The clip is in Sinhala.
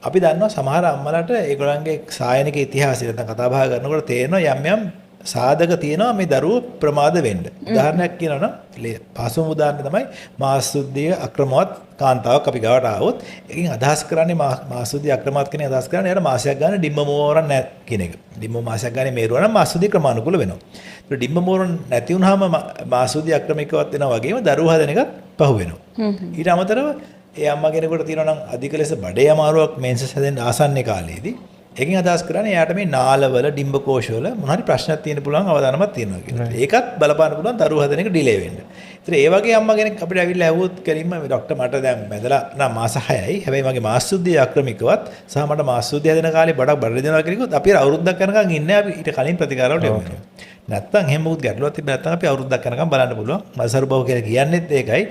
අපි දන්නවා සමහර අම්මලාට ඒගොල්ලන්ගේ සායනික ඉතිහාසය නැත්නම් කතා බහ කරනකොට තේරෙනවා යම් යම් සාධක තියෙනවා මේ දරුවෝ ප්‍රමාද වෙන්න. උදාහරණයක් කියනවා නම් පහසුම උදාහරණය තමයි මාසුද්ධිය අක්‍රමවත් කාන්තාවක් අපි ගාවට ආවොත්, ඒකෙන් අදහස් කරන්නේ මාසුද්ධිය අක්‍රමවත් කියන අදහස් කරන්නේ එයාට මාසයක් ගන්න ඩිම්බ මෝරන් නැහැ කියන එක. ඩිම්බ මාසයක් ගන්න මේරුවා නම් මාසුද්ධිය ක්‍රමානුකූල වෙනවා. ඒතර ඩිම්බ මෝරන් නැති වුනහම මාසුද්ධිය අක්‍රමිකවත් වෙනවා වගේම දරුවෝ හදන එකත් පහු වෙනවා. ඊට අමතරව ඒ අම්මා කෙනෙකුට තියෙනවා නම් අධික ලෙස බඩේ අමාරුවක් මෙන්සස් හැදෙන්න ආසන්න කාලයේදී, ඒකෙන් අදහස් කරන්නේ එයාට මේ නාලවල ඩිම්බ කෝෂවල මොන හරි ප්‍රශ්නයක් තියෙන්න පුළුවන් අවදානමක් තියෙනවා කියලා. ඒකත් බලපාන්න පුළුවන් දරුවෝ හදන එක ඩිලේ වෙන්න. ඒතර ඒ වගේ අම්මා කෙනෙක් අපිට ඇවිල්ලා ඇහුවොත් කෙලින්ම, මේ ඩොක්ටර්, මට දැන් බැඳලා නම් මාස 6යි. හැබැයි මගේ මාස සුද්ධිය අක්‍රමිකවත් සහ මට මාස සුද්ධිය හැදෙන කාලේ බඩක් බඩ දෙනවා කියලා කිව්වොත්, අපි අර අවුරුද්දක් යනකම් ඉන්නේ, අපි ඊට කලින් ප්‍රතිකාර වලට යමු වෙනවා. නැත්තම් එහෙම මොකුත් ගැටලුවක් තිබ්බ නැත්තම් අපි අවුරුද්දක් යනකම් බලන්න පුළුවන්. මදසරු බව කියලා කියන්නේත් ඒකයි.